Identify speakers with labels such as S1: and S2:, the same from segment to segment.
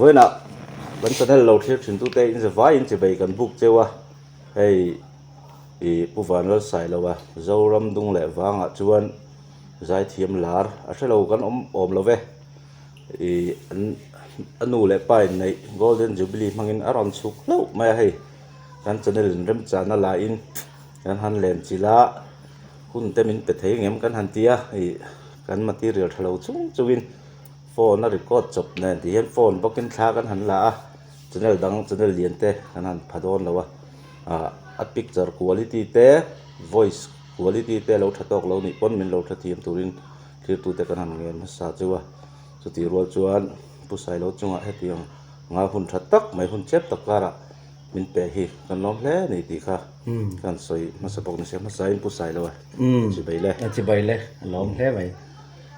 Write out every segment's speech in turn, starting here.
S1: Vawiinah kan channel lo thlir thin tute in zavaiin chibei kan buk cheu a, hei ih Pu Vanlalsailoa Zoram dung leh vangah chuan zaithiam lar a hrelo kan awm awm lo ve. Ih an a nu leh pa in neih Golden Jubilee hmangin a rawn chhuk hlauh mai a hei kan channel in remchana lahin kan han len chilh a hun te min pe thei ngem kan han ti a ih kan material tha lo chung chungin phone a record chawp nen tih hian phone bawkin thla kan han la a channel dang channel lian te kan han pha dawn lo a ah a picture quality te voice quality te lo tha tawk lo nih pawn min lo tha thiam turin. Thirtute kan han ngen hmasa chu a, chutih rual chuan Pu Sailo chungah hetiang nga hun tha tak mai hun chep tak karah min pe hi kan lawm hle a ni tih kha kan sawi hmasa bawk ni se hmasain Pu Sailo a chibai le.
S2: A chibai le, a lawm hle mai.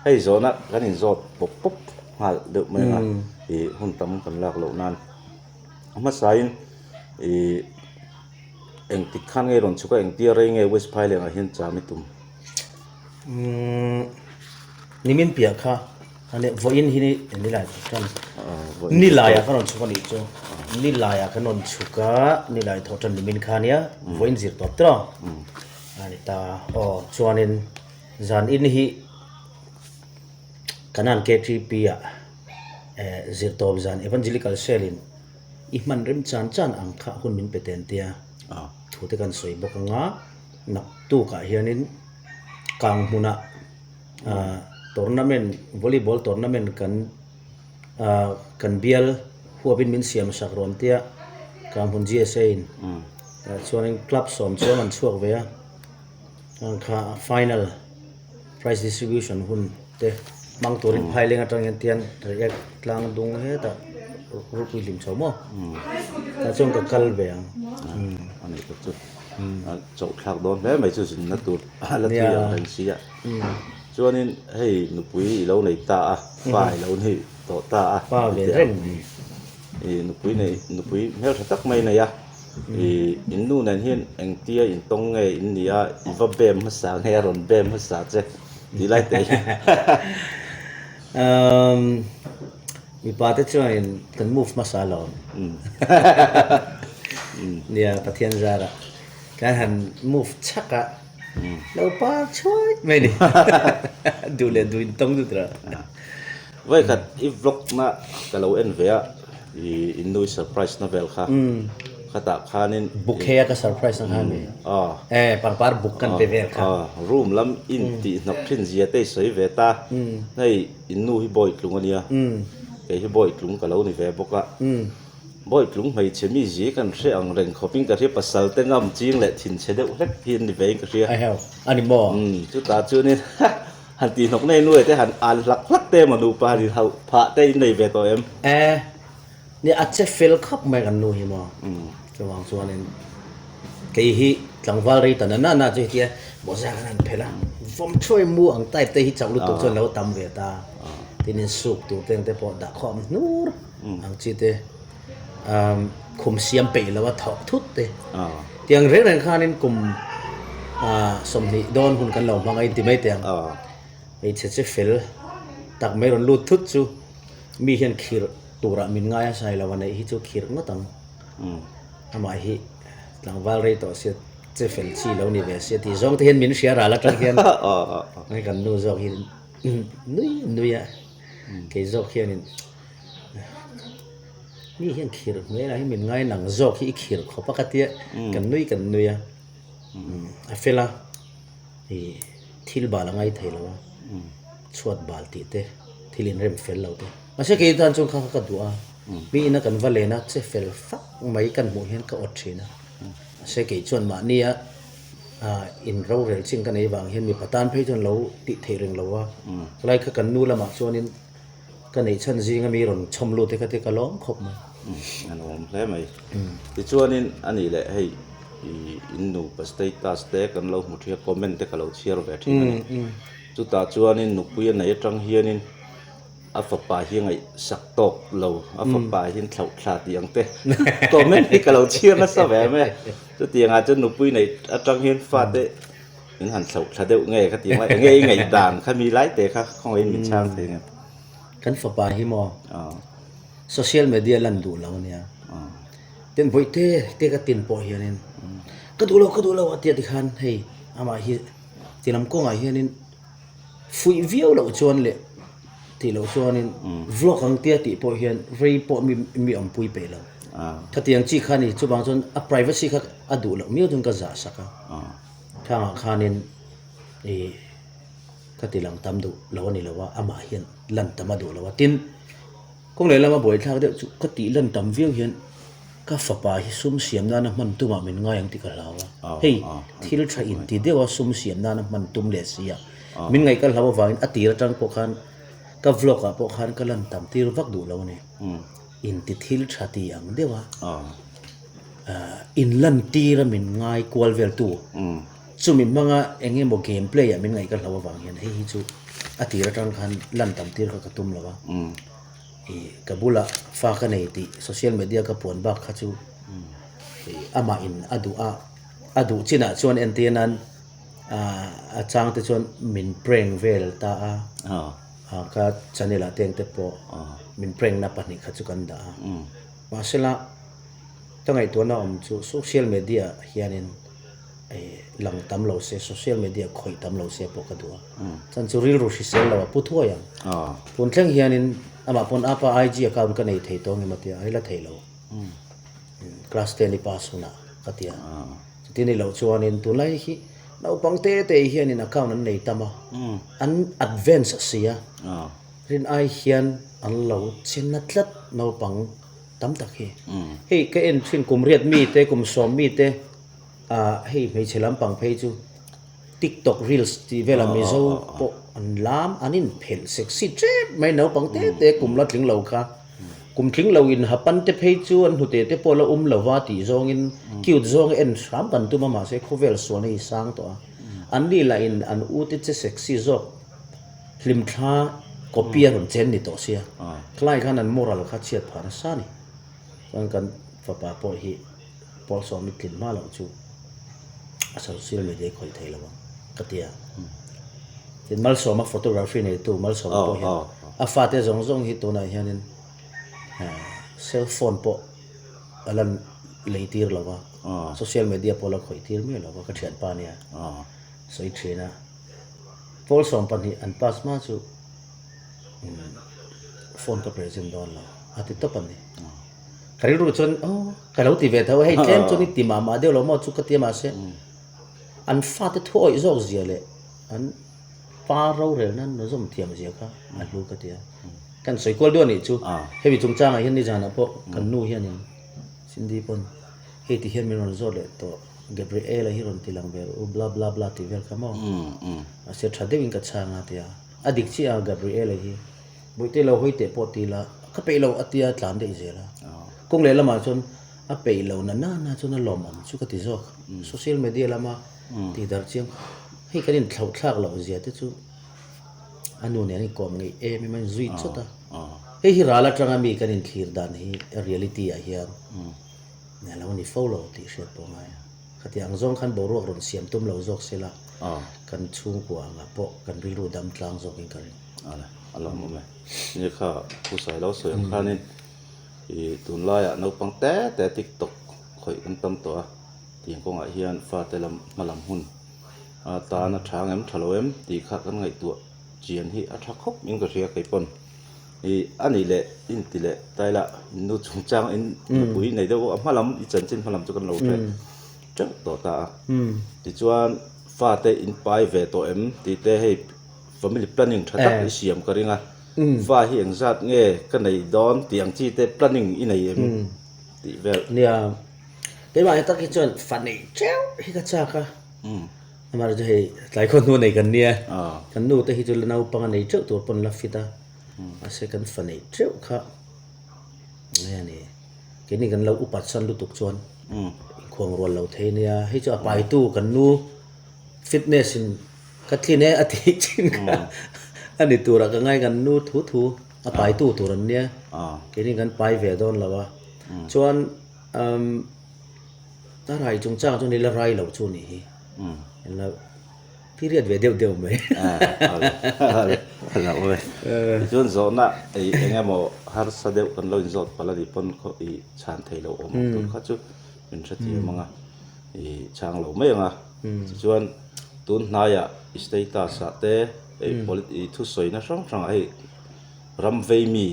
S1: Hei zawhna kan inzawt pawp pawp nghal deuh mai ang a, ih hun tam kan lak loh nan hmasain ih engtik khan nge rawn chhuk a engtia rei nge West Phaileng ah hian cham i tum?
S2: Umm nimin piah kha ania vawiin hi nilai thawh tan nilaiah ka rawn chhuk a nih chu nilaiah kan rawn chhuk a nilai thawh tan nimin kha ania vawiin zir tawp tawh a ni ta aw chuanin zan in hi kanan K_T_P ah eh zir tawp zan evangelical cell in i hman rem chan chan ang kha hun min pe ten tia thu te kan sawi bawk anga. Naktukah hianin kang hmunah ah tournament volleyball tournament kan ah kan bial huapin min siam sak rawn tia kang hmun G_S_A in tah chuanin club sawm chuang an chhuak ve a ang kha final prize distribution hun te hmang turin phaileng atang hian tian react tlang dung hetah rupui hlim chho maw tah chuan ka kal ve ang.
S1: A chauh thlak dawn hle mai chu zinna tur a la thui ang reng si a. Chuanin hei nupui i lo nei ta a, fa i lo nei tawh ta a.
S2: Fa ve reng mai.
S1: I nupui nei nupui hmeltha tak mai nei a. I in nu nen hian engtia intawng nge in nih a, i va bem hmasa nge a rawn bem hmasa che tih lai te hi.
S2: Mipa te chuanin kan move hmasa lo. Nia Pathian zara kan han move chhak a, lo par chhuai mai ni. Duh leh duh in tawng dut rah.
S1: Vawikhat i vlog na ka lo en ve a, i in nui surprise na vel kha. Khatah khanin.
S2: Bouquet a ka surprise na kha mi. Eh pangpar buk kan pe vel kha.
S1: Room lam in tih hnawk thin zia te i sawi ve ta. Hei. In nu hi Bawitlung a nia, kei hi Bawitlung ka lo ni ve bawk a. Bawitlung hmeichhe mi zi kan hre ang reng khawpin ka hria, pasal te ngam ching leh thinchhe deuh hlek hi an ni vein ka hria.
S2: Aiheu, a ni maw?
S1: Umm, chutah chuanin han tihhnawk nei nuai te han al hlak hlak te emaw nupa han inhauh phah te in nei ve tawh em?
S2: E, Nia a che fel khawp mai kan nu hi maw? Chuvang chuanin kei hi tlangval rei ta na na na chu hetia mawza kan han phelh a, vawm thuai mu ang type te hi chauh lutuk chuan lo tam ve ta. Tin in suk tur te ang te pawh dah khawm hnur ang chi te khum siam peih lo a thawh thut te. Tiang reng reng khanin kum 20 dawn hun kan lo hmang a inti mai teh ang. Hmeichhe che fel tak mai rawn lut thut chu mi hian khirh Turah min ngai a sai lo a neih hi chu khirh ngawt ang. Amah hi tlangval rei tawh sia che fel chi lo ni ve sia tih zawng te hian min hria ral atang hian hei kan nu zawk hi nui nui a kei zawk hianin mi hian khirh hmel ah hian min ngai nang zawk hi i khirh khawp a ka tia kan nui kan nui a a fel a ih thil bal a ngai thei lo a chhuat bal tih te thil inrem fel lo te. Mahse kei tan chuan kha kha ka duh a, mi ina kan va len a, che fel fak mai kan hmuh hian ka awt thin a. Mahse kei chuan mahnia in rorel chin ka nei vang hian mipa tan phei chuan lo tih theih reng lo a. Helai kha kan nu lamah chuanin ka neih chhan zinga mi rawn chhawm lut te kha te ka lawm khawp mai.
S1: A lawm hle mai. Tichuanin a nih leh hei in nupa status te kan lo hmu thin a, comment te ka lo chhiar ve thin a ni. Chutah chuanin nupui a neih atang hianin A fapa hi ngaihsak tawk lo, a fapa hian thlauh thla tih ang te comment hi ka lo chhiar nasa ve em e. Chutiangah chuan nupui neih atang hian fate min han thlauh thla deuh nge ka ti mai, enge i ngaih dan kha mi lai te kha khawngaihin min chhang thei nge.
S2: Kan fapa hi maw? Social media lan duh lo ania. Tin bawihte te ka tin pawh hianin ka duh lo ka duh lo a tia tikhan hei amah hi ti lam kawngah hianin fuih viau loh chuan leh tih loh chuanin vlog ang tia tih pawh hian rei pawh mi mi awmpui peih lo. Khatiang chi kha a ni chuvang chuan a privacy kha a duh loh miau chuan ka zah sak a. Thangah khanin ih ka ti lang tam duh lo a ni lo a amah hian lan tam a duh lo a tin kawng leh lama buaithlak deuh chu ka tih lan tam viau hian ka fapa hi sum siam nana hman tumah min ngai ang tih ka hlau a hei thil tha in ti deuh a sum siam nana hman tum leh si a min ngaih ka hlau avangin a tir atang pawh khan ka vlog ah pawh khan ka lan tam tir vak duh lo a ni in ti thil tha ti ang deuh a in lan tir a min ngai kual vel tu. Chumi hmanga eng emaw game play ah min ngaih ka hlo avang hian hei hi chu a tir atang khan lan tam tir kha ka tum lo a, ih ka bulah fa ka nei tih social media ka puan bak kha chu ih amah in a duh a, a duh chinah chuan entir nan ah a chang te chuan min prank vel ta a, ah ka channel ah te engte pawh min prank na pahnih kha chu kan dah a, mahsela ka ngaihtuahna awm chu social media ah hianin. Lang tam lo se, social media khawih tam lo se pawh ka duh a. Chuan chu rilru hrisel lo a pu thuai ang. Tun thleng hianin amah pawn apa IG account ka nei thei tawh ang emaw tia, a la thei lo. Class ten i pass hunah ka ti a. Chuti ni loh chuanin tunlai hi naupang te te hianin account an nei tam a, an advance si a, rin ai hian an lo che na tlat naupang tam tak hi. Hei ka en thin kum riat mi te, kum sawm mi te. Ah hei hmeichhe lampang phei chu tiktok reels tih velah mizo pawh an lam an inphelh sexy tep mai naupang te te kum la tling lo kha kum tling lo in ha pan te phei chu an hnute te pawh la um lova tih zawngin cute zawng en hram kan tum a mahse khawvel sualna hi sang tawh a an ni lah in an u te che sexy zawk hlimthla copy a rawn chen ni tawh sia khalai khan an moral kha chhiat phah nasa a ni chuan kan fapa pawh hi. Pawl sawmi tlin hma loh chu a social media hi khawih thei lo ang ka ti a. Tin Malsawma photography neitu Malsawma pawh hian a fate zawng zawng hi tunah hianin cell phone pawh a la lei tir lo va, social media pawh a la khawih tir miah lo va ka thianpa nia sawi thin a. Pawl 12 an pass hma chu phone ka present dawn lo a ti tawp a ni. Ka rilru chuan aw ka lo ti ve tho a, hei tlem chuan i ti mah mah deuh lo maw chu ka ti a mahse an fate thu awih zawk zia leh an pa rorel nan nu zawm thiam zia kha a hlu ka ti a. Kan sawi kual duh a nih chu hemi chungchangah hian nizanah pawh kan nu hianin Cindy pawn hei ti hian min rawn zawt leh tawh Gabriela hi rawn ti lang ve rawh u bla bla bla tih vel kha maw mahse tha deuhin ka chhang a ti a, a dik chiah a Gabriela hi. Bawihte lo hawi teh pawh ti la, ka peih lo a tia tlan daih zel a. Kawng leh lamah chuan a peih lo na na na chuan a lawmawm chu ka ti zawk. Social media lama tih darh chiang hei kan inthlauh thlak loh zia te chu a nu nen an inkawm ngeih em em a, an inzui chawt a. Hei hi ral atanga mi kan inthlir dan hi reality ah hian a lo ni fo lo tih hriat pawh a ngai a. Khatiang ang zawng khan boruak rawn siam tum lo zawk se la, kan chhungkua angah pawh kan rilru dam tlang zawkin ka ring.
S1: A a lawm awm e. Ni kha Pu Sailo sawi ang khanin ih tunlaiah naupang te te tiktok khawih kan tam tawh a, tiang kawngah hian fate lam hma lam hun a tan a tha ang em tha lo em tih kha kan ngaihtuah chian hi a tha khawp in ka hria kei pawn. Ih a nih leh inti leh taila nu chungchang in nupui nei deuh a hma lam i chanchin hma lam chu kan lo hre teuh tawh ta a. Tichuan fate in pai ve tawh em tih te hei. Family planning tha tak i siam ka ring a, fa hi engzat nge ka nei dawn tih ang chi te planning i nei em tih vel.
S2: Nia, keimah hi tak hi chuan fa neih teuh hi ka chak a, amaherawhchu chu hei tlai khaw hnu nei kan nia, kan nu te hi chu la naupang a nei teuh tur pawn la fit a, mahse kan fa neih teuh kha nge a ni, keini kan lo upat san lutuk chuan inkhuang rual lo thei nia, hei chu a paitu kan nu fitness in. Ka tlin e a tih chin kha a ni turah ka ngai kan nu thu thu a pai tu tur an nia keini kan pai ve dawn lo a chuan umm a rai chungchang chuan ila rai lo chu nih hi ila period ve deuh deuh mai.
S1: Hlauh e. Tichuan zawhna ei eng emaw harsa deuh kan lo inzawt palh a nih pawn khaw i chhan thei lo awm ang tur kha chu min hrethiam ang a, i chhang lo mai ang a. Tichuan tun hnaiah i status ah te hei i thusawina hrang hrangah hei ram vei mi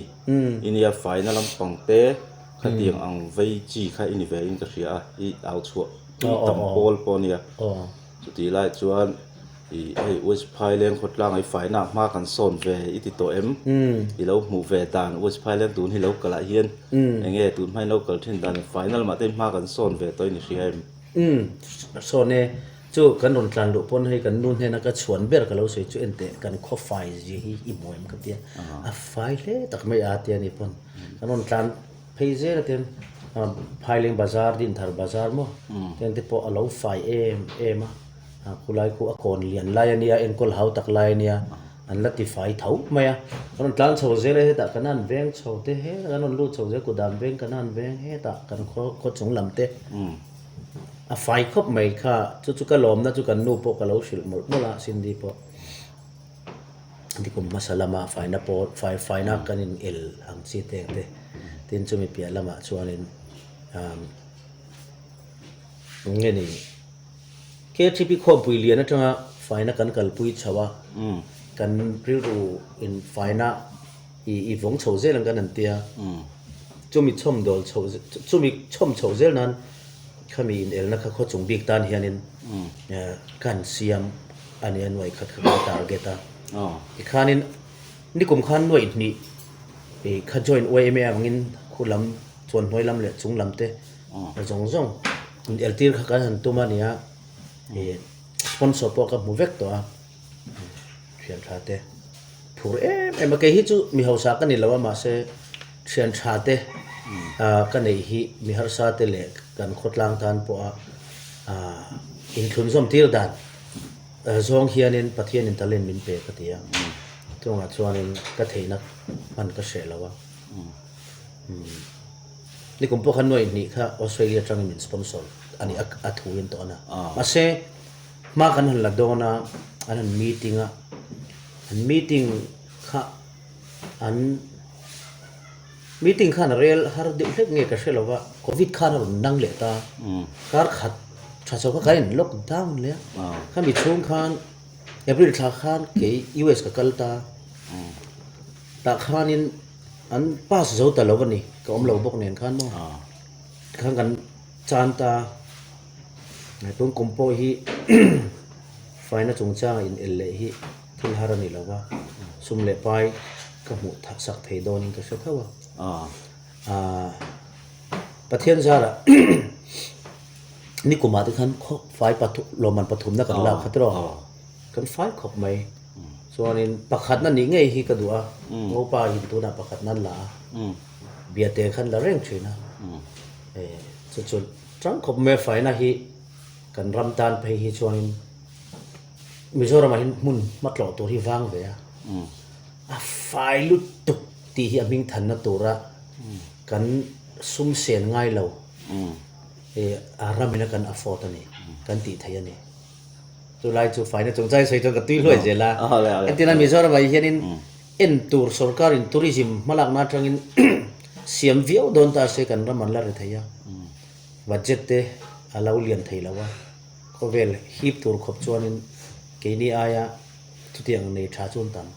S1: i nia faina lampang te khatiang ang vei chi kha i ni ve in ka hria a, i au chhuah pui tam pawl pawh a nia. Chutih lai chuan ih hei West Phaileng khawtlang ei faina hma kan sawn ve i ti tawh em? I lo hmuh ve dan West Phaileng tun hi lo kalh ah hian eng nge tun hmain lo kal thin dan faina lamah te hma kan sawn ve tawh in i hria em?
S2: Umm sawn e, chu kan rawn tlan luh pawn hei kan nu hnena ka chhuan ber ka lo sawi chu enteh kan khaw fai zia hi i hmu em ka tia a fai hle tak mai a tia ni pawn kan rawn tlan Phei zel a ten Phaileng bazar Dinthar bazar maw ten te pawh a lo fai em em a, khulai khu a kawn lian lai a nia enkawl hau tak lai a nia an la ti fai tho mai a, kan rawn tlang chho zel a hetah kan han veng chho te hetah kan rawn lut chho zel kudam veng kan han veng hetah kan khaw khaw chung lam te a fai khawp mai kha chu chu ka lawmna chu kan nu pawh ka lo hrilh mawlh mawlh a Cindy pawh. Nikum hmasa lama faina pawl fai faina kan in el ang chi te ang te tin chumi piah lamah chuanin umm nge ni K_T_P khawmpui lian atanga faina kan kalpui chho a kan rilru in faina ih i vawng chho zel ang kan han tia chumi chhawm dawl chho chumi chhawm chhoh zel nan khami in elna kha khaw chung bik tan hianin kan siam. A nia nuaih khat kha kan target a. Tikhanin nikum khan nuaih hnih ih kha join YMA avangin khu lam chuan hnuai lam leh chung lam te zawng zawng in eltir kha kan han tum a nia ih sponsor pawh ka hmu vek tawh a thian tha te phur em em a kei hi chu mi hausa ka ni lo a mahse thian tha te ah ka neih hi mi harsa te leh kan khawtlang tan pawha ah inthlunzawm tir dan. Zawng hianin Pathianin talent min pe ka ti a, chungah chuanin ka theihna hman ka hreh lo a. Nikum pawh khan nuaih hnih kha Australia atangin min sponsor a ni a thu in tawh a na. Mahse hma kan han la dawn a, an han meeting a, an meeting kha an Meeting khan a rel har deuh hlek nge ka hre lo va, Covid khan a rawn nang leh ta. Kar khat tha chho kha kan in lock down leh a. Khami chhung khan April thla khan kei US ka kal ta. Tah khanin an pass zo ta lo a ni, ka awm lo bawk nen khan maw. Tikhan kan chan ta. Tun kum pawh hi faina chungchanga in el leh hi thil har a ni lo va, sum leh pai ka hmuh sak thei dawnin ka hre tho a. Aaa Pathian zarah nikumah te khan khaw fai pathum lawmman pathumna kan lak kha tiraw kan fai khawp mai. Chuanin pakhatna nih ngei hi ka duh a, Ngopa in tunah pakhatna an la a, biate khan la reng thin a. Chu chu tang khawp mai a faina hi kan ram tan phei hi chuanin Mizoramah hian hmun hmatlawh tur hi vang ve a, a fai lutuk tih hi a hming thanna tura kan sum sen ngai lo a ramina kan afford a ni, kan tih theih a ni. Chulai chu faina chungchang sawi chuan ka tui hluai zel a, entirna Mizoramah hianin en tur sorkarin tourism hmalakna atangin siam viau dawn ta se kan ram an la ri thei a, budget te a lo lian thei lo a. Khawvel hip tur khawp chuanin keini aia chutiang nei tha chu an tam.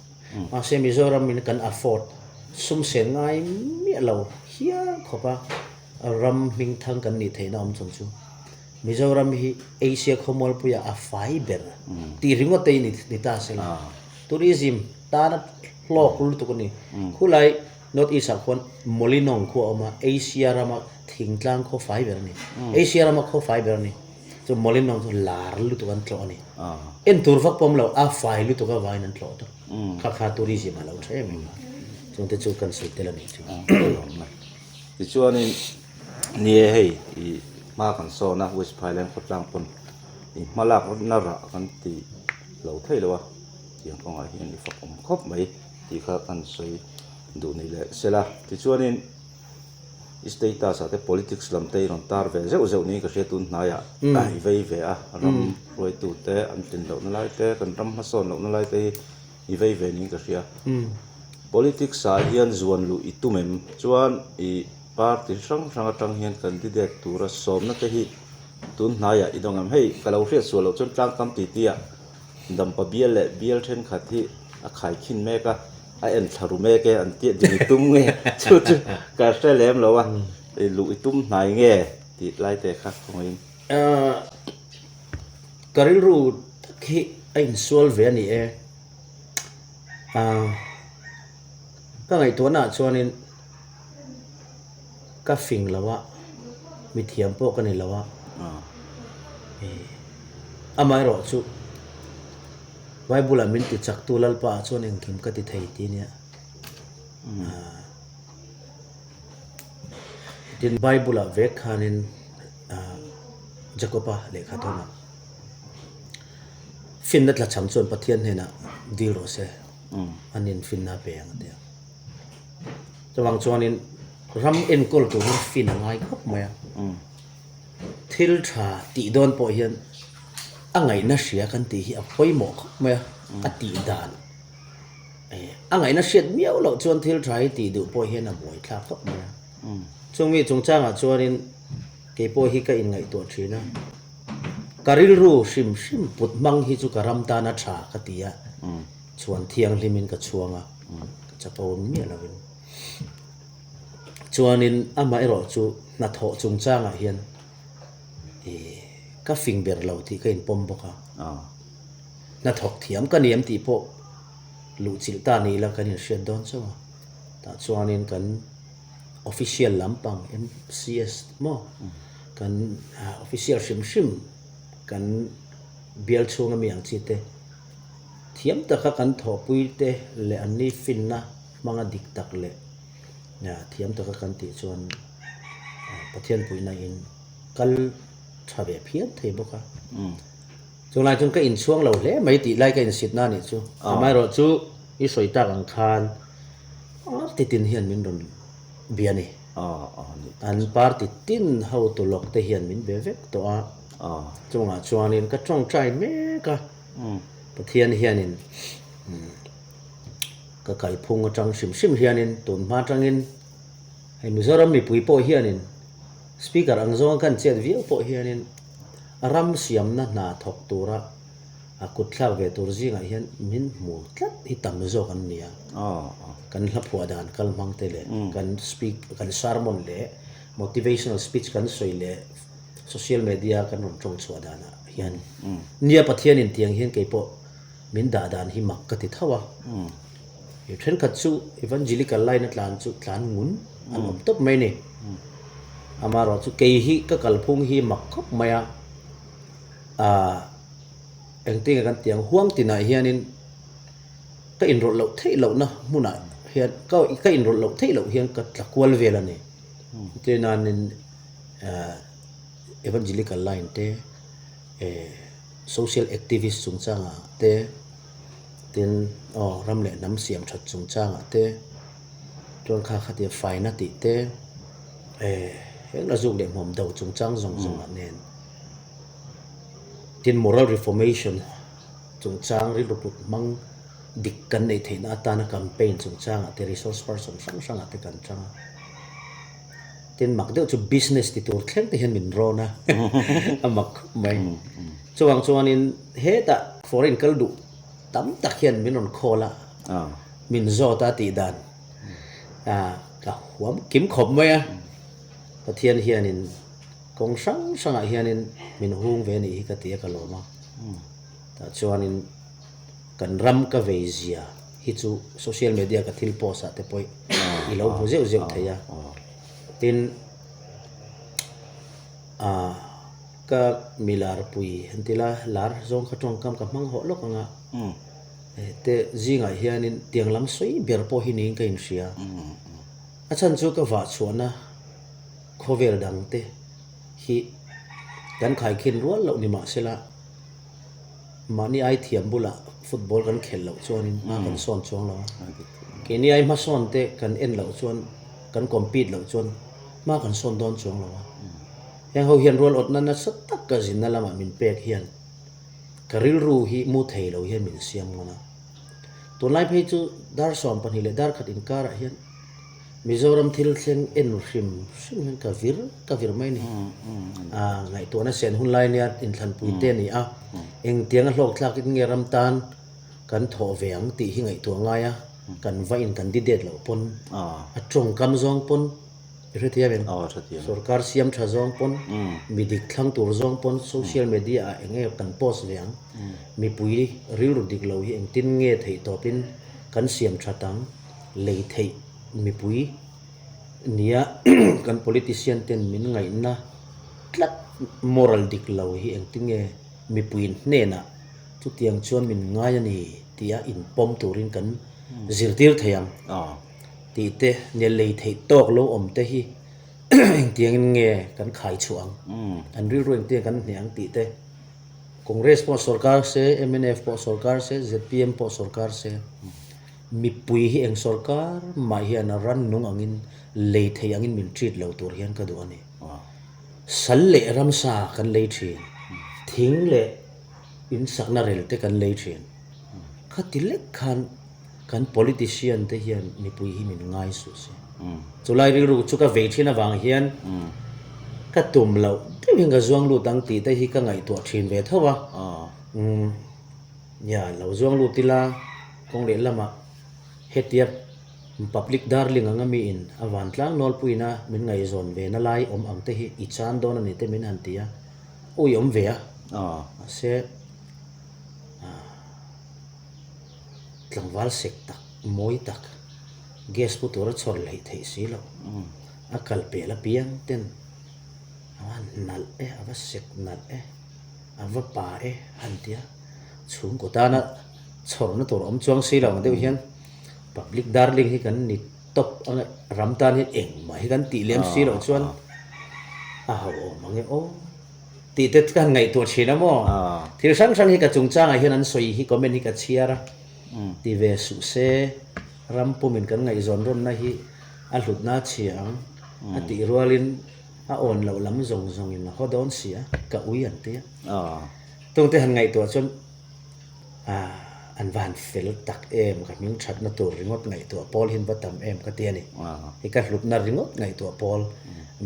S2: Mahse Mizoram in kan afford sum sen ngai miah lo hial khawpa ram hming thang kan nih theihna awm chawng chu Mizoram hi Asia khawmualpuia a fai ber tih ringawt te hi ni ta se la. Tourism tana hlawk lutuk a ni. Khulai North East ah khuan Mawlinong khu a awm a, Asia rama thingtlang khaw fai ber a ni. Asia rama khaw fai ber a ni. Chu Mawlinong chu lar lutuk an tlawh a ni. En tur vak pawm lo, a fai lutuk avangin an tlawh tawp. Kha kha tourism a lo tha em em a. Chungte chu kan sawi tel a nih chu.
S1: Tichuanin ni e hei i hma kan sawn a, West Phailand khawtlang pawn i hma lakna rah kan ti lo thei lo a, tiang kawngah hian i fak awm khawp mai tih kha kan sawi duh ni leh sela. Tichuanin i status ah te politics lam te i rawn tar ve zeuh zeuh niin ka hria tun hnaiah i vei ve a, ram hruaitu te an tlin lohna lai te kan ram hmasawn lohna lai te hi. i vei ve niin ka hria. Politics ah hian zuan luh i tum em? Chuan i party hrang hrang atang hian candidate tura sawmna te hi tun hnaiah i dawng em? Hei ka lo hriat sual loh chuan tlangkam titi ah Dampa bial leh bial thenkhat hi a khaikhin mek a, a en thla ru mek e an tih ding i tum nge chu chu ka hre lem lo a, i luh i tum hnai nge tih lai te kha khawngaihin.
S2: Ka rilru tak hi a insual ve a ni e. Ka ngaihtuahna ah chuanin ka fing lo a, mithiam pawh ka ni lo a, amaherawh chu Bible ah min ti chaktu Lalpa ah chuan engkim ka ti thei tih ania. Tin Bible ah vek khanin Jacob-a lehkha thawnah finna tlachham chuan Pathian hnenah dil rawh se, an infinna a pe ang a ti a. Chuvang chuanin ram enkawl tur hian fin a ngai khawp mai a, thil tha tih dawn pawh hian a ngaihna hria kan tih hi a pawimawh khawp mai a, a tih dan a ngaihna hriat miau loh chuan thil tha hi tih duh pawh hian a buaithlak khawp mai a. Chumi chungchangah chuanin kei pawh hi ka inngaihtuah thin a, ka rilru hrim hrim put hmang hi chu ka ram tana tha ka ti a, chhuan thianghlimin ka chhuang a. Ka chapo miah lovin. Chuanin amah erawh chu hnathawh chungchangah hian ih ka fing ber lo tih ka inpawm bawk a. Hnathawk thiam ka ni em tih pawh luhchilh ta ni ila kan inhriat dawn chauh a. Tah chuanin kan official lampang MCS maw kan official hrim hrim kan bial chhunga mi ang chi te. Thiam taka kan thawhpuite leh anni finna hmanga dik tak leh thiam taka kan tih chuan Pathian puihna in kal tha ve phian thei bawk a. Chulai chuan ka inchhuang lo hle mai tih lai ka insitna a nih chu. Amaherawhchu i sawi tak ang khan party tin hian min rawn bia a ni. An party tin hotu lawk te hian min be vek tawh a. Chungah chuanin ka tawngtai mek a. Pathian hianin ka kalphung atang hrim hrim hianin tun hma atangin hei Mizoram mipui pawh hianin Speaker ang zawnga kan chet viau pawh hianin ram siamna hna thawk tura a kut thlak ve tur zingah hian min hmu tlat hi tam zawk an ni a. Kan hla phuah dan kal hmang te leh kan speak kan sermon leh motivational speech kan sawi leh social media kan rawn tawng chhuah danah hian nia Pathianin tiang hian kei pawh min dah dan hi mak ka ti tho a. I thenkhat chu evangelical line a tlan chu tlan ngun an awm tawp mai ni. Amaherawh chu kei hi ka kalphung hi mak khawp mai a, ah engtin nge kan tih ang huang tinah hianin ka inrawlh loh theih lohna hmunah hian ka ka inrawlh loh theih loh hian ka tla kual vel a ni. Chutinanin ah evangelical line te eh social activist chungchangah te tin aw ram leh hnam siam that chungchangah te chuan kha khatia faina tih te eh heng la zuk leh hmuam do chungchang zawng zawng ah nen tin moral reformation chungchang rilru put hmang dik kan neih theihna atana campaign chungchangah te resource person hrang hrangah te kan chang a. Tin mak deuh chu business ti tur thleng te hian min rawn a, a mak khawp mai. Chuvang chuanin hetah foreign kal duh tam tak hian min rawn call a, min zawt a tih dan ka huam kim khawp mai a. Pathian hianin kawng hrang hrangah hianin min hung ve anih hi ka ti a ka lawm a. Tah chuanin kan ram ka vei zia. hi chu social media ka thil post ah te pawh i lo hmu zeuh zeuh thei a tin ah ka mi lar pui an ti la lar zawng kha tawngkam ka hmang hawh lawk ang a te zingah hianin tiang lam sawi ber pawh hi niin ka inhria a chhan chu ka vah chhuahna khawvel dang te hi kan khaikhin rual loh ni mahsela. Mahni ai thiam bulah football kan khelh loh chuanin hma kan sawn chuang lo a. Keini ai hmasawn te kan en loh chuan, kan compete loh chuan hma kan sawn dawn chuang lo a. Heng ho hian rual awtna nasa tak ka zinna lamah min pek hian ka rilru hi mu thei lo hian min siam ngawn a. Tunlai phei chu dar 12 leh dar khat inkarah hian Mizoram thil thleng en hrim hrim hian ka vir ka vir mai a ni. Ngaihtuahna sen hun lai nia inthlanpui te a ni a, engtianga hlawk thlakin nge ram tan kan thawh ve ang tih hi ngaihtuah ngai a, kan va in kan didate loh pawn, a tawngkam zawng pawn i hrethiam em? Sorkar siam tha zawng pawn, mi dik thlang tur zawng pawn social media ah eng nge kan post ve ang, mipui rilru dik lo hi engtin nge theih tawpin kan siam that ang. Lei theih mipui nia kan politician ten min ngaihna tlat moral dik lo hi engtin nge mipui hnenah chutiang chuan min ngai a ni tia inpawm turin kan zirtir thei ang tih te nia lei theih tawk lo awm te hi engtiangin nge kan khai chhuah ang an rilru engtin nge kan hneh ang tih te Congress pawh sorkar se mnf pawh sorkar se zpm pawh sorkar se. Mipui hi eng sorkar mah hian rannung angin lei thei angin min treat lo tur hian ka duh a ni. Sal leh ramsa kan lei thin, thing leh in sakna rel te kan lei thin. Khati lek khan kan politician te hian mipui hi min ngai suh se. Chulai rilru chu ka vei thin avang hian ka tum loh deuh hian ka zuang lut ang tih te hi ka ngaihtuah thin ve tho a. Nia, lo zuang lut ila. Kawng leh lamah hetia public darling anga miin a vantlang nawlpuiin a min ngaihzawn ve na lai awm ang te hi i chan dawn a ni te min han ti a, ui awm ve a, mahse tlangval sek tak, mawi tak, gas pu tura chhawr hleih theih si loh, a kal pel apiang ten a va nalh e, a va sek nalh e, a va pa e han ti a, chhungkaw tana chhawrna tur awm chuang si lo ang deuh hian public darling hi kan ni tawp ang e, ram tan hian engmah hi kan tih lem si loh chuan a ho awm ang e aw tih te ka han ngaihtuah thin a maw? Thil hrang hrang hi ka chungchangah hian an sawi hi comment hi ka chhiar a, ti ve suh se ram pumin kan ngaihzawn rawnna hi a hlutna a chhia ang a tih rualin a awn loh lam zawng zawngin a haw dawn si a, ka ui an ti a. Tungte han ngaihtuah chuan An va han fel tak em, ka hming thatna tur ringawt ngaihtuah pawl hi an va tam em ka ti a ni. Hei ka hlutna ringawt ngaihtuah pawl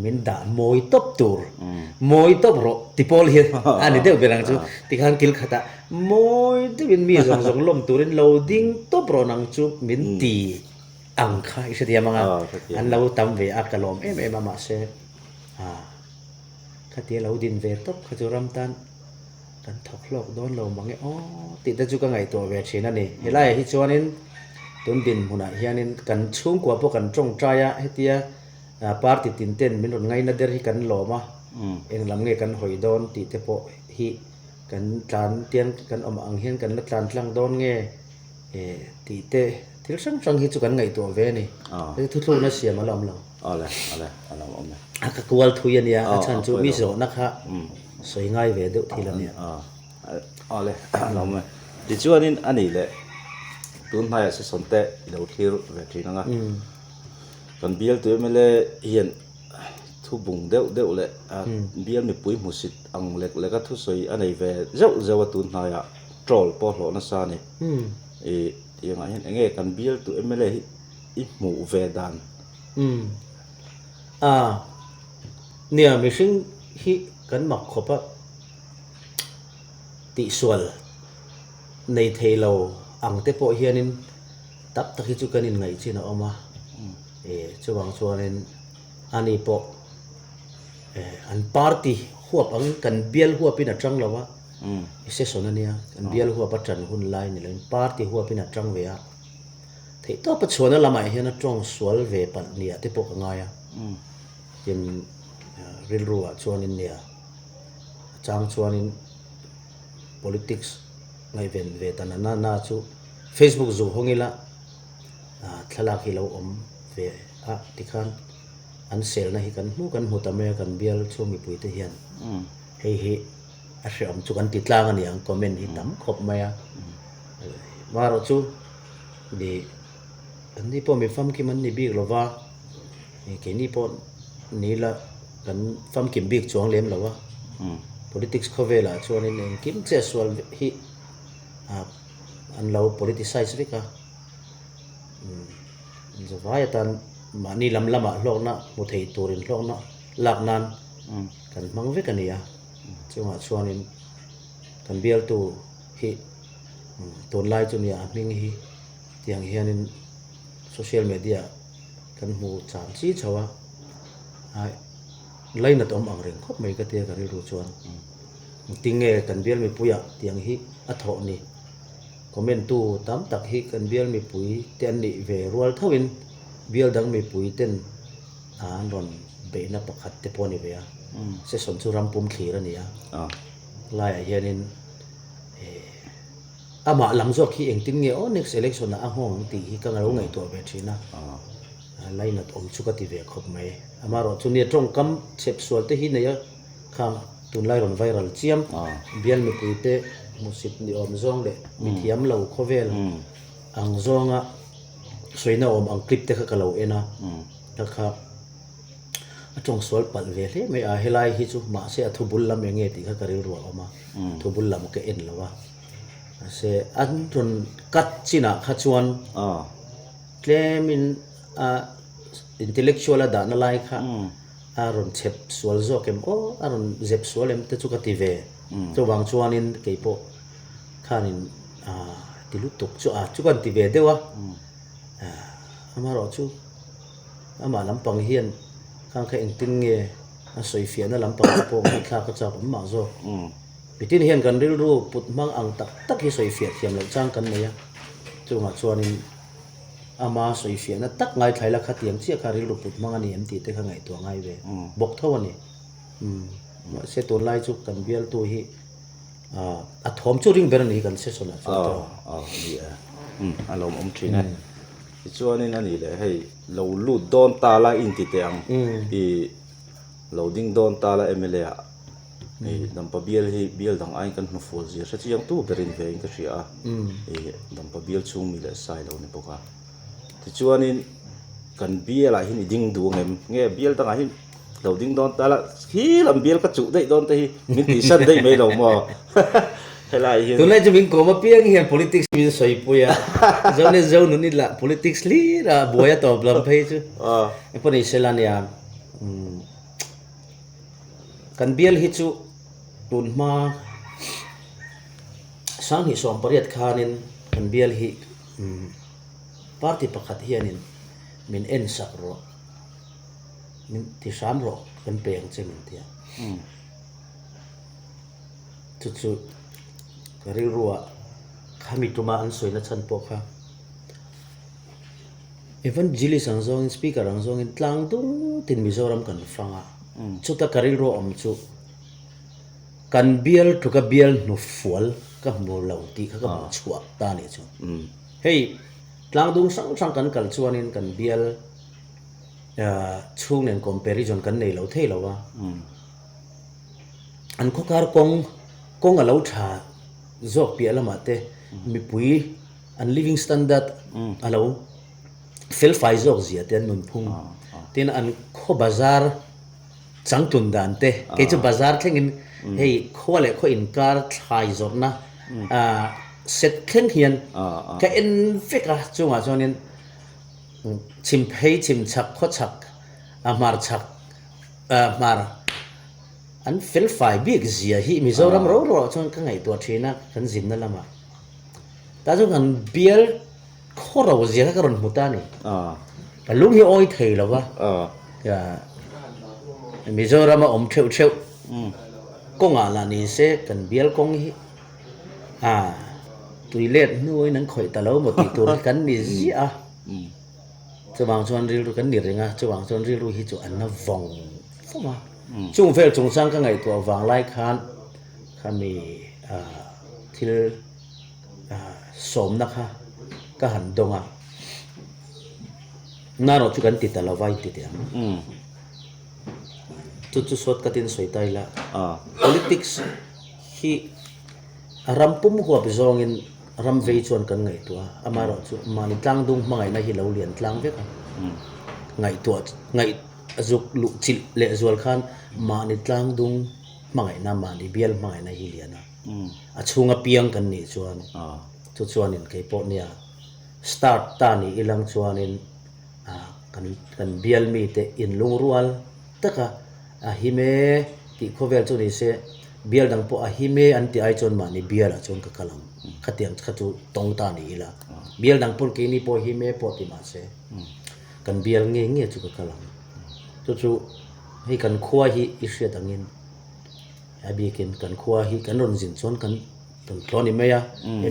S2: min dah mawi tawp tur, mawi tawp rawh ti pawl hi a ni deuh ber ang chu. Tikhan kil khatah mawi deuhin mi zawng zawng lawm turin lo ding tawp rawh nang chu min ti ang kha i hrethiam ang a, an lo tam ve a ka lawm em em a mahse khatia lo din ve tawp kha chu ram tan. Kan thawk hlawk dawn lo mang e aw tih te chu ka ngaihtuah ve thin a ni. Helaiah hi chuanin tun dinhmunah hianin kan chhungkua pawh kan tawngtai a, hetia party tin ten min rawn ngaina der hi kan lawm a, eng lam nge kan hawi dawn tih te pawh hi kan tlan tiang kan awm ang hian kan la tlan tlang dawn nge tih te thil hrang hrang hi chu kan ngaihtuah ve a ni. Heti thuthlukna siam a la awm lo.
S1: Awle, awle, a lo awm e.
S2: A ka kual thui a nia, a chhan chu mi zawhna kha sawi ngai ve deuh thil a nia.
S1: Awle, a lo awm e. Tichuanin a nih leh tun hnaiah session te i lo thlir ve thin ang a. Kan bialtu mla hian thu bung deuh deuh leh bial mipui hmusit ang lek lek a thusawi a nei ve zeuh zeuh a tun hnaiah troll pawh hlawh nasa a ni. Ih tiangah hian eng nge kan bialtu mla hi i hmuh ve dan?
S2: Umm. A, nia mihring hi kan mak khawp a, tihsual nei thei lo ang te pawh hianin tak tak hi chu kan inngaih chin a awm a, e chuvang chuanin ani pawh e an party huap angin kan bial huapin a tang lo a, session a nia, kan bial huap a tan hun lai ni loin party huapin a tang ve a. Theih tawp a chhuahna lamah hian a tawng sual ve palh nia te pawh ka ngai a. Tin, rilru ah chuanin nia a chang chuanin politics ngaihven ve ta na na chu Facebook zu hawng ila thlalak hi lo awm ve a tikhan an selna hi kan hmu kan hmu ta mai a kan bial chhung mipui te hian hei hi a hrehawm chu kan ti tlang a ni ang comment hi tam khawp mai a. Marawh chu nih an ni pawh mi famkim an ni bik lo va, keini pawh ni ila kan famkim bik chuang lem lo a, politics khawvelah chuanin engkim che sual hi an lo politicize vek a. Zavai atan mahni lam lamah hlawkna hmu thei turin hlawkna lak nan kan hmang vek a ni a. Chungah chuanin kan bialtu hi tunlai chu nia a hming hi tiang hianin social media kan hmu cham chi chho a, lainat awm ang reng khawp mai ka tia ka rilru chuan tinge kan bial mipuiah tiang hi a thawh ni. Comment tu tam tak hi kan bial mipui te an nih ve rual thoin bial dang mipui ten an rawn beihna pakhat te pawh a ni ve a, session chu ram pum thlir a ni a, laiah hianin amah lam zawk hi engtin nge aw next election ah a nghawng ang tih hi ka lo ngaihtuah ve thin a, lainat awm chu ka ti ve khawp mai. Amaherawh chu nia tawngkam chhep sual te hi nei a. Khang tunlai rawn viral chiam bial mipuite hmusit ni awm zawng leh mithiam lo khawvel ang zawnga sawina awm ang clip te kha ka lo en a, kha kha a tawng sual palh ve hle mai a, helai hi chu mahse a thubul lam eng nge tih kha ka rilru a awm a, thubul lam ka en lo a, mahse an rawn cut chinah kha chuan tlemin a intellectual a dahna lai kha. A rawn chhep sual zawk em aw, a rawn zep sual em te chu ka ti ve. Chuvang chuanin kei pawh khanin ti lutuk chu a chu kan ti ve deuh a. Amaherawh chu amah lampang hian khang kha engtin nge a sawifiahna lampang te pawh ngaihthlak a chak awm mah zawk. Mitin hian kan rilru put hmang ang tak tak hi sawifiah thiam loh chang kan nei a. Chungah chuanin. Ama sawifiahna tak ngaithlai la khatiang chiah kha rilru put hmang a ni em tih te kha ngaihtuah ngai ve bawk tho a ni. Mahse tunlai chu kan bialtu hi a thawm chu ring ber a ni hi kan session ah chuan tawh.
S1: Aw a ni e. A lo awm thin e. Tichuanin a ni leh hei lo lut dawn ta la inti teh ang i lo ding dawn ta la mla ah i Dampa bial hi bial dang aiin kan hnufual zia hre chiang tu berin ve in ka hria a, i Dampa bial chhung mi leh sai lo ni bawk a. Tichuanin kan bialah hian i ding duh ang em? Nge bial dangah hian lo ding dawn ta la, khi lam bial ka chuh daih dawn te hi min tihsan daih mai lo maw? Helai hian.
S2: Tunlai chu min kawm apiang hian politics min sawipui a, Zonet Zonun i lah politics hlir a buai a tawp lam phei chu. Engpawh ni sela nia. Kan bial hi chu tun hma sanghnih 18 khanin kan bial hi party pakhat hianin min en sak rawh min ti hram rawh kan pe ang che min ti a chu chu ka rilruah khami tuma an sawina chhan pawh kha. Evangelist ang zawngin speaker ang zawngin tlang dung tin Mizoram kan fang a, chuta ka rilru awm chu kan bial tluka bial hnufual ka hmu lo tih kha ka hmuh chhuah ta nih chu. Hei tlang dung hrang hrang kan kal chuanin kan bial chhung nen comparison kan nei lo thei lo a, an khawkar kawng kawng a lo tha zawk piah lamah te mipui An living standard a lo felfai zawk zia te an nunphung tin an khaw bazar changtlun dan te kei chu bazar thlengin hei khua leh khaw inkar thlai zawrhna set thleng hian ka en vek a chungah chuanin chhim phei chhim chhak khaw chhak a hmar chhak hmar an felfai bik zia hi Mizoram ro ro ah chuan ka ngaihtuah thin a kan zinna lamah. Tah chuan kan bial khaw ro zia kha ka rawn hmu ta a ni. Ka lung hi awi thei lo va, Mizorama awm theuh theuh kawngah lah ni se kan bial kawng hi tui let hnuin an khawih ta lo maw tih tur hi kan ni ziah a. Chuvang chuan rilru kan ni reng a, chuvang chuan rilru hi chu an na vawng vawng a. Chung vel chungchang ka ngaihtuah vang lai khan khami thil sawmna kha ka han dawng a, narawh chu kan ti ta lo va inti teh ang. Chu chu sawt ka tin sawi ta ila, politics hi a ram pum huap zawngin ram vei chuan kan ngaihtuah a, amaherawh chu mahni tlangdung hmangaihna hi lo lian tlang vek a, ngaihtuah ngaih zuk luh chilh leh zual khan mahni tlangdung hmangaihna mahni bial hmangaihna hi lian a, a chhunga piang kan nih chuan chu chuanin kei pawh nia. Start ta ni ilang chuanin kan kan bial mite inlungrual taka a him e tih khawvel chu ni se, bial dang pawh a him e an tih ai chuan mahni bialah chuan ka kal ang. Khatiang kha chu tawng ta ni ila. Bial dang pawn keini pawh him e pawh ti mah se, kan bial nge nge chu ka kal ang. Chu chu hei kan khua hi i hriat angin a bikin kan khua hi kan rawn zin chuan kan rawn tlawn ni mai a,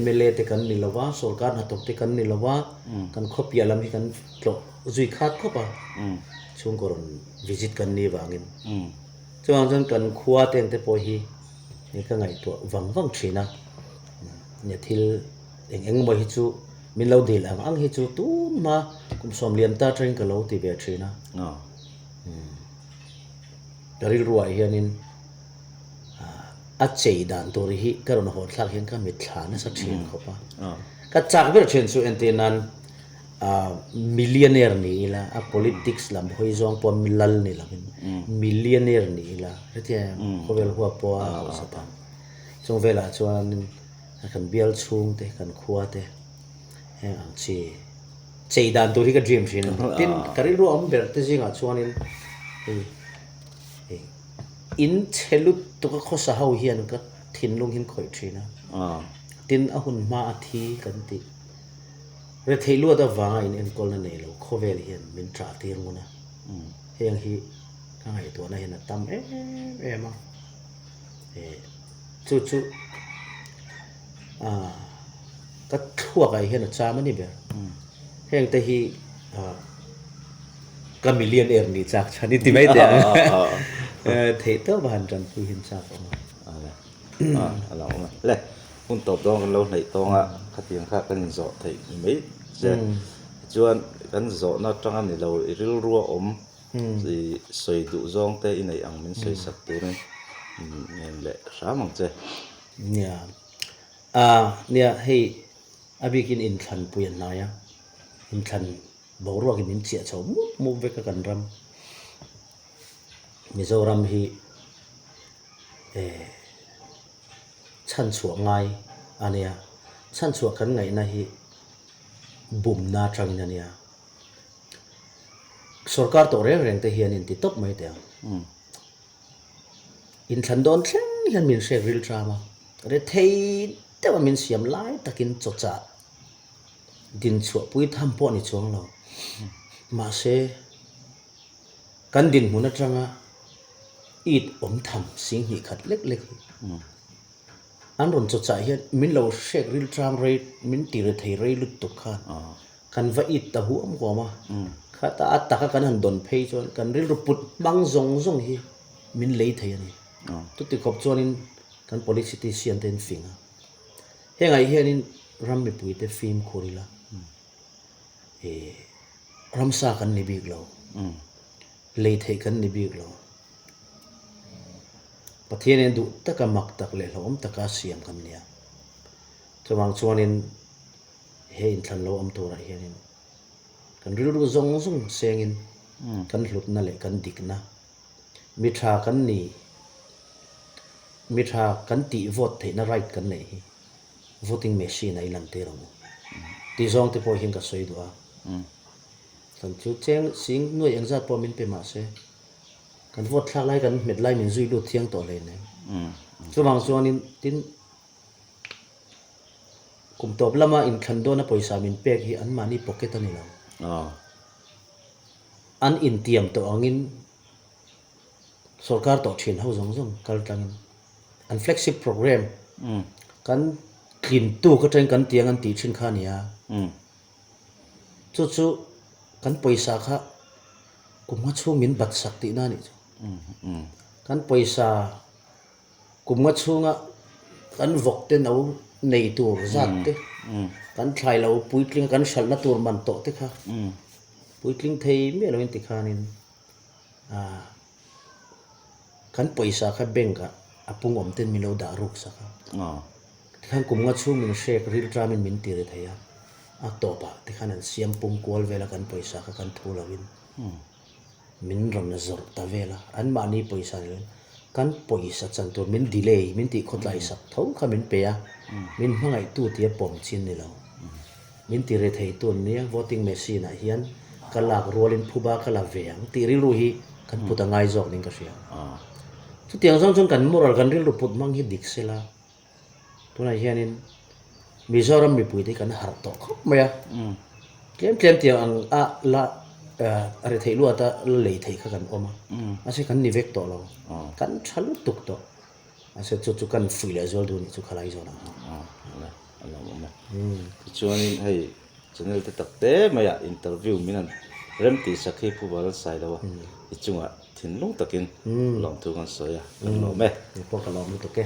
S2: mla te kan ni lo va, sorkar hnathawk te kan ni lo va, kan khaw piah lam hi kan tlawh zui khat khawp a, chhungkaw rawn visit kan nih vangin. Chuvang chuan kan khua te ang te pawh hi ka ngaihtuah vang vang thin a, nia thil eng eng emaw hi chu min lo dil ang ang hi chu tun hma kum sawmlian ta atangin ka lo ti ve thin a. Ka rilruah hianin a chei dan tur hi ka rawn haw thlak hian ka mitthla nasa thin khawp a. Ka chak ber thin chu entir nan millionaire ni ila a politics lam hawi zawng pawh mi lal ni lovin millionaire ni ila hetiang khawvel huap pawha hausa ta. Chung velah chuan kan bial chhung te kan khua te heng ang chi. Chei dan tur hi ka dream thin a, tin ka rilru awm ber te zingah chuanin hei hei in chhe lutuk a khawsa ho hian ka thinlung hi an khawih thin a, tin a hun hma a thi kan tih retheih luat avanga in enkawlna nei lo khawvel hian min ṭah tir ngun a, heng hi ka ngaihtuahna hian a tam em em a, chu chu. Ka thluakah hian a cham a ni ber. Heng te hi ka millionaire nih chak chhan i ti mai teh ang. Theih tawp a han tanpui hian chak awm a.
S1: A lo awm a. Le, hun tawp dawn kan lo hnaih tawng a, khatiang kha kan inzawh theih ni mai che. Tichuan kan zawhna atanga ni lo i rilrua awm i sawi duh zawng te i neih ang min sawi sak turin ngen leh hram ang che.
S2: Nia. Aa, nia, hei a bikin inthlanpui a hnai a, inthlan boruakin min chiah chho mup mup vek a kan ram. Mizoram hi eh chhanchhuah ngai a nia, chhanchhuah kan ngaihna hi bumna atangin a nia. Sorkar tawh reng reng te hian inti tawp mai teh ang. Inthlan dawn thleng hian min hrek ril ṭam a, rethei deuha min siam lai takin chawchah din chhuahpui tham pawh a ni chuang lo. Mahse, kan dinhmun aṭanga it awm tham singhnih khat lek lek hi an rawn chawchah hian min lo hrek ril ṭam rei, min ti rethei rei lutuk khan Kan va it ta huam huam a, khata a taka kan han dawn phei chuan kan rilru put hmang zawng zawng hi min lei thei a ni. Chuti khawp chuanin kan politician te an fing a, hengah hianin ram mipuite fimkhur ila, ramsa kan ni bik lo, lei theih kan ni bik lo. Pathianin duh taka mak tak leh hlauhawm taka siam kan ni a, chuvang chuanin. He inthlan lo awm turah hianin kan rilru zawng zawng sengin kan hlutna leh kan dikna, mi tha kan ni, mi tha kan tih vote theihna right kan neih hi voting machine ah i lan tir ang u tih zawng te pawh hian ka sawi duh a. Kan chu cheng sing nuai engzat pawh min pe mah se kan vote thlak lai kan hmet lai min zui lut thiang tawh hleinem. Chuvang chuanin tin. Kum tawp lama inthlan dawna pawisa min pek hi anmahni pocket a ni lo. An intiam tawh angin sorkar tawh thin ho zawng zawng kal tlangin an flagship program kan tlin tuk atangin kan tiang an tih thin kha a ni a. Chu chu kan pawisa kha kum nga chhung min bat sak tihna a nih chu. Kan pawisa. Kum nga chhunga kan vawk te no nei tur zat te, kan thlai lo puitling kan hralhna tur man tawh te kha puitling thei miah loin tikhanin ah kan pawisa kha bank ah a pung awm ten min lo dah ruk sak a. Tikhan kum nga chhung min hrek ril tamin min ti ri thei a, a tawpah tikhan an siam pung kual vel a kan pawisa kha kan thu loin. Min rawn zawrh ta vel a, anmahni pawisa ni loin kan pawisa chan tur min delay, min tih khawtlai sak tho kha min pe a, min hmangaihtu tia pawm chin ni lo. Min ti re thei tun nia voting machine ah hian ka lak rualin phuba ka la ve ang tih rilru hi kan put a ngai zawk niin ka hria. Chutiang zawng chuan kan moral kan rilru put hmang hi dik sela tunah hianin Mizoram mipuite hi kan harh tawh khawp mai a. Tlem tlem tiang ang a la re theih luat a la lei theih kha kan awm a. Mahse kan ni vek tawh lo. Kan tha lutuk tawh. Mahse chu chu kan fuih leh zual duh a nih chu khalai zawnah khan.
S1: A lo awm a. Tichuanin hei channel te tak te maiah interview min han rem tih sak hi Pu Valalsai lo a i chungah thinlung takin lawmthu kan sawi a, kan lawm e.
S2: Ni pawh ka lawm lutuk e.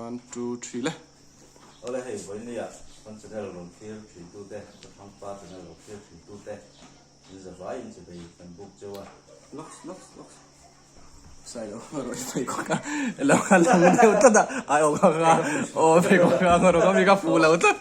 S3: One, two, three le.
S1: Awle hei vawinia kan channel rawn thlir thin tute, Pathangpa channel rawn thlir thin tute in zavai in chibei kan buk cheu a.
S3: Locks, locks, locks. Sailo rawh i pheikhawk a elo a lang deuh tlat a ai awm ang a aw pheikhawk a ang rawh ka mi ka fuh lo tlat.